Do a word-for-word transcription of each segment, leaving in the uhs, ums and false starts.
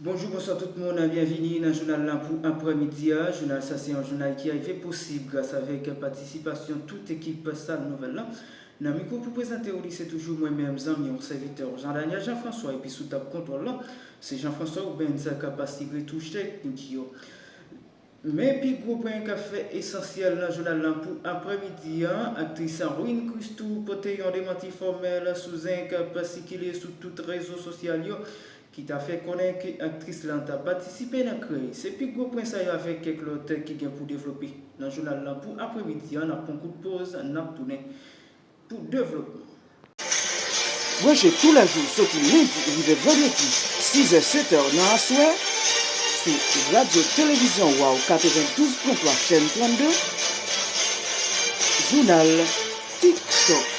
Bonjou, bonswa tout moun, byenvini nan jounal la pou aprèmidi a. Jounal sa se yon jounal ki rive posib gras avèk patisipasyon tout ekip Sal Nouvèl la. Nan mikwo pou prezante w li se toujou mwen menm, zanmi w, sèvitè w, Jean Daniel Jean François, epi sou tab kontwòl lan, se Jean François Rubens k ap asire touch teknik yo. Men pi gwo pwen k ap fè esansyèl nan jounal lan pou aprèmidi a, aktris Win Christou pote yon demanti fòmèl sou zen k ap sikile sou tout rezo sosyal yo, ki ta fè konnen ke aktris lan ta patisipe nan krèy. Se pi gwo pwen sa yo avèk kèk lòt ki gen pou devlope nan jounal lan pou aprèmidi a. N ap pran kout poz, n ap tounen pou devlopman. Branche toulèjou soti lendi rive vandredi, sizè, setè nan aswè, sou Radyo Televizyon Waw katrevendouz pwen twa chèn trannde, jounal TikTok.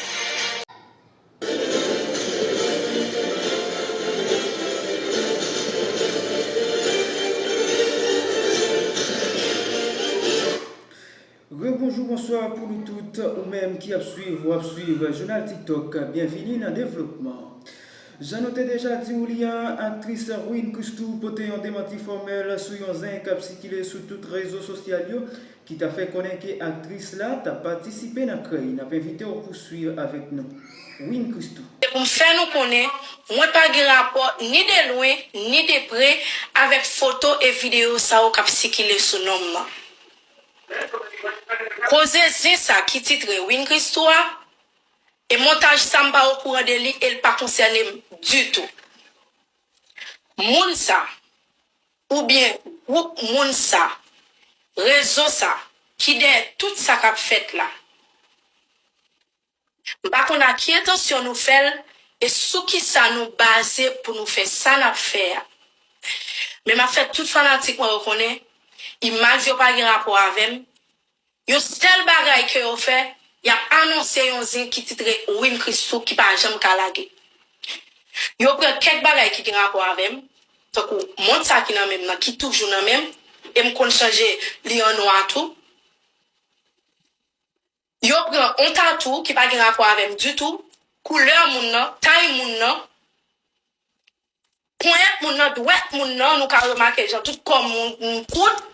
Rebonjou, bonswa pou nou tout, ou menm ki ap swiv, w ap swiv jounal TikTok. Byenvini nan devlopman. Jan nou te deja di w li a, aktris Win Christou pote yon demanti fòmèl sou yon zen k ap sikile sou tout rezo sosyal yo, ki ta fè konnen ke aktris la t ap patisipe nan krèy. N ap envite w pou swiv avèk nou. Win Christou. Se pou m fè nou konnen, mwen pa gen rapò ni de lwen, ni de pre avèk foto e videyo sa yo k ap sikile sou non m nan. Koze zen sa ki titre Win Christou a, e montaj sa m pa okouran de li e l pa konsène m ditou. Moun sa, oubyen gwoup moun sa, rezo sa, ki dèyè tout sa k ap fèt la. M pa konn ak ki entansyon nou fè l e sou kisa nou baze pou nou fè sa n ap fè a. Men m ap fè tout fanatik mwen yo konnen, imaj yo pa gen rapò avè m. Yon sèl bagay ke yo fè, y ap anonse yon zen ki titre Win Christou ki pa janm ka lage. Yo pran kèk bagay ki gen rapò avè m, tankou mont sa ki nan men m nan, ki toujou nan men m, e m konn chanje li an nwa tou. Yo pran yon tatou ki pa gen rapò avè m ditou, koulè moun nan, tay moun nan, ponyèt moun nan, dwèt moun nan, nou ka remake jan tout kò moun, moun kout,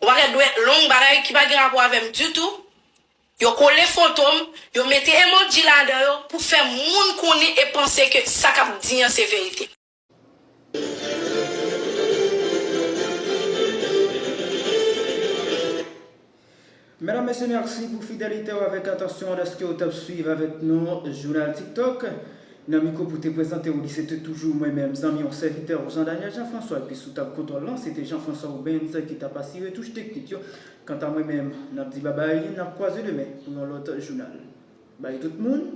ou pa gen dwèt long, bagay ki pa gen rapò avè m ditou. Yo kole foto m, yo mete emoji ladan yo pou fè moun konnen e panse ke sa k ap di an se verite. Medam, mesye, mèsi pou fidelite w avèk atansyon w dèske w t ap swiv avèk nou jounal TikTok. Nan mikwo pou te prezante w li, se te toujou mwen menm, zanmi w, sèvitè w, Jean Daniel Jean François, epi sou tab kontwòl lan, se te Jean François Rubens ki t ap asire touch teknik yo. Kanta mwen menm, n ap di babay, n ap kwaze demen pou yon lòt jounal. Bay tout moun